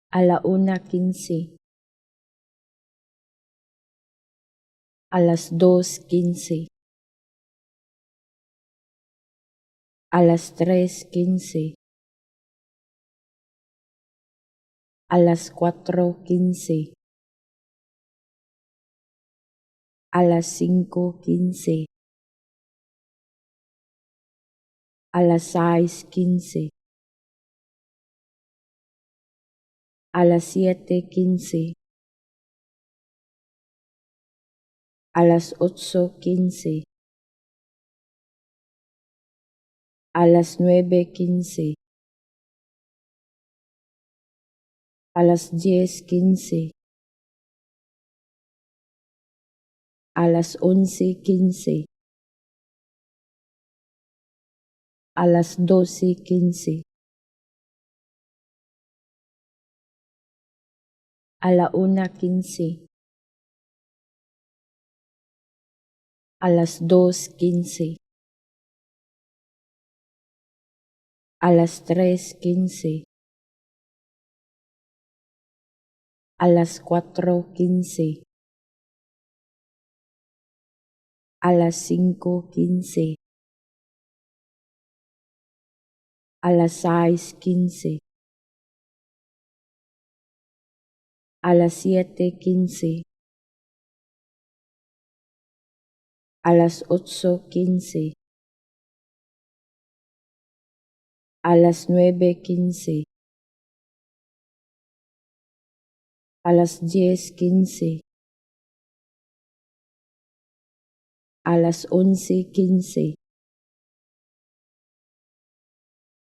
Ala-una kinse. Alas dos kinse. Alas tres kinse. Alas kwatro kinse. Alas singko kinse. Alas sais kinse. Alas siyete kinse. Alas otso kinse. Alas nuebe kinse. Alas diyes kinse. Alas onse kinse. Alas dose kinse. Ala-una kinse. Alas dos kinse. Alas tres kinse. Alas kwatro kinse. Alas singko kinse. Alas sais kinse. Alas siyete kinse. Alas otso kinse. Alas nuebe kinse. Alas diyes kinse. Alas onse kinse.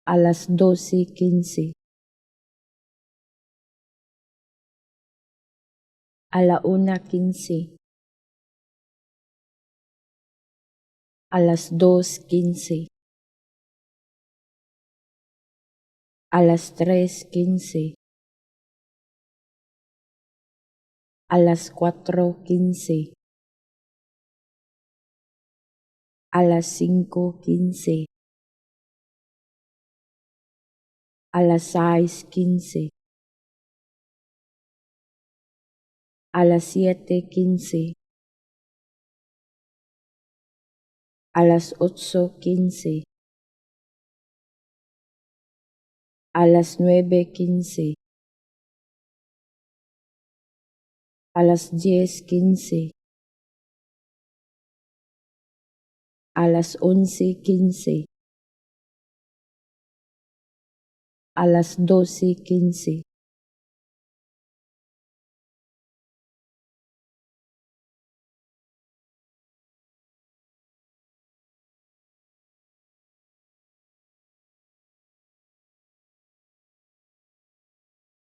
Alas dose kinse. Ala-una kinse. Alas dos kinse. Alas tres kinse. Alas kwatro kinse. Alas singko kinse. Alas sais kinse. Alas siyete kinse. Alas otso kinse. Alas nuebe kinse. Alas diyes kinse. Alas onse kinse. Alas dose kinse.